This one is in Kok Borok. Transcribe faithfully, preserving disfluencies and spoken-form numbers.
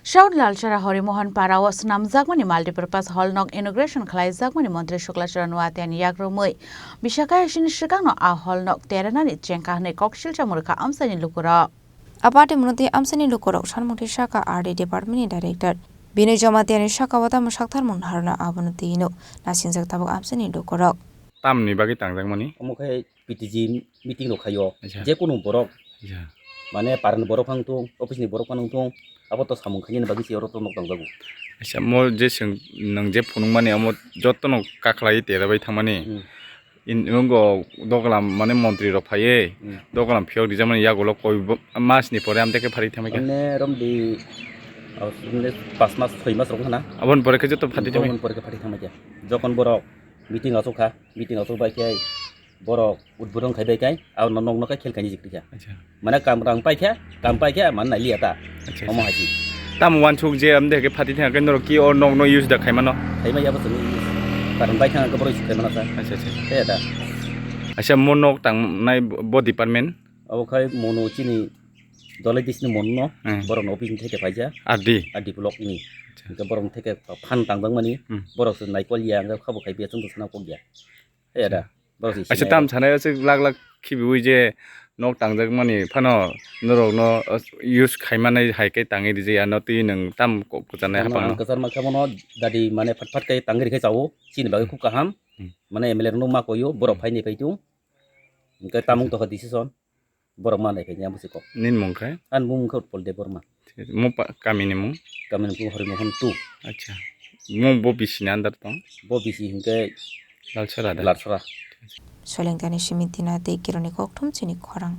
South Lalchara Horimohon Para o swnamjakmani multipurpose hall nok inauguration khlaijakmani Montri Shukla Charan Watiani yakrumwi Bisakha Yasini swkangno a hall nok teranani chengkha hwnwi koksilcha mwrwkha amchaini lukurok. A party mwnwi twi amchaini lukurok sanmungtwi saka R D department ni director Binoy Jamatia ni saka o tamo sakthar mung harno abono twi hino nasingjak tabuk amchaini lukurok. Tamni bagwi tangjakmani? Omo khe P T G meeting rok khaio. Acha. Je kunu borok, acha, mane parani borok phang thung, office ni borok phang thung, abo to samung khainani bagwi se oro to nok tangjago. Acha, mo je chwng nwng je phunukmani amo jotono kakhlai tera bai thangmani. Hmm. In, nungo doglam mane montri rok phaiye, hmm, doglam phiyok rijakmani yagulo koi bo-, mas ni pore amteke phari thangmani khe. Amne romdi, ah, amne pas mas, soi mas rok khana. Aboni pore khe joto phati thangmani. Aboni pore khe phati thangmani khe. Jokon borok meeting asuk kha, meeting asuk bai khe borok udbodon khai bai khe, abo no nok no khe khel khaini jikri kha. Acha. Mane kam rang pai khe, kam pai khe, man nai liya ta. Acha, omo acha. Hai si. Tamo wansuk je amde ke phati thang ke norok ki o nok no use da khai mano? Khai ma ya bo chwng use. Karon bai thang ke borok use khai mano sa. Acha, acha. Te da. Acha, mo nok tang nai bo department? Abo khai mono chini dolai disni mono no, hmm, borok no office ni theke phaija. R D? R D block ni. Acha. Hingke borok ni theke phan tang bang mani, hmm, borok se nai kol ya, hingke khabo khai biya chwng to sana kok ya. Te da. Acha, tam sanai aswk lak lak khibiwi je nok tangjak mani phano norok no, uh, use khai manai hai khe tangwi rijak ya, no twi nwng tam kok kwcharnai hapang no? Kwchar ma khe bono dadi mane phat phat khe tangwi rikhe chao, chini bagwi khub kaham. Hmm. Mane M L A rok no ma koyo, borok, hmm, phaini phai tung. Hingke tamung tokha decision, borok ma nai phai ya busi kok. Nini mung khe? Ani mung khe Utpal Debbarma. Mo pa-, kami ni mung? Kami ni mung Horimohon two. Acha. Mo bo bisi ni under tong? Bo bisi hingke Lalsara da? Lalsara. Solengtani simi tina tei kironi kokthum chini khorang.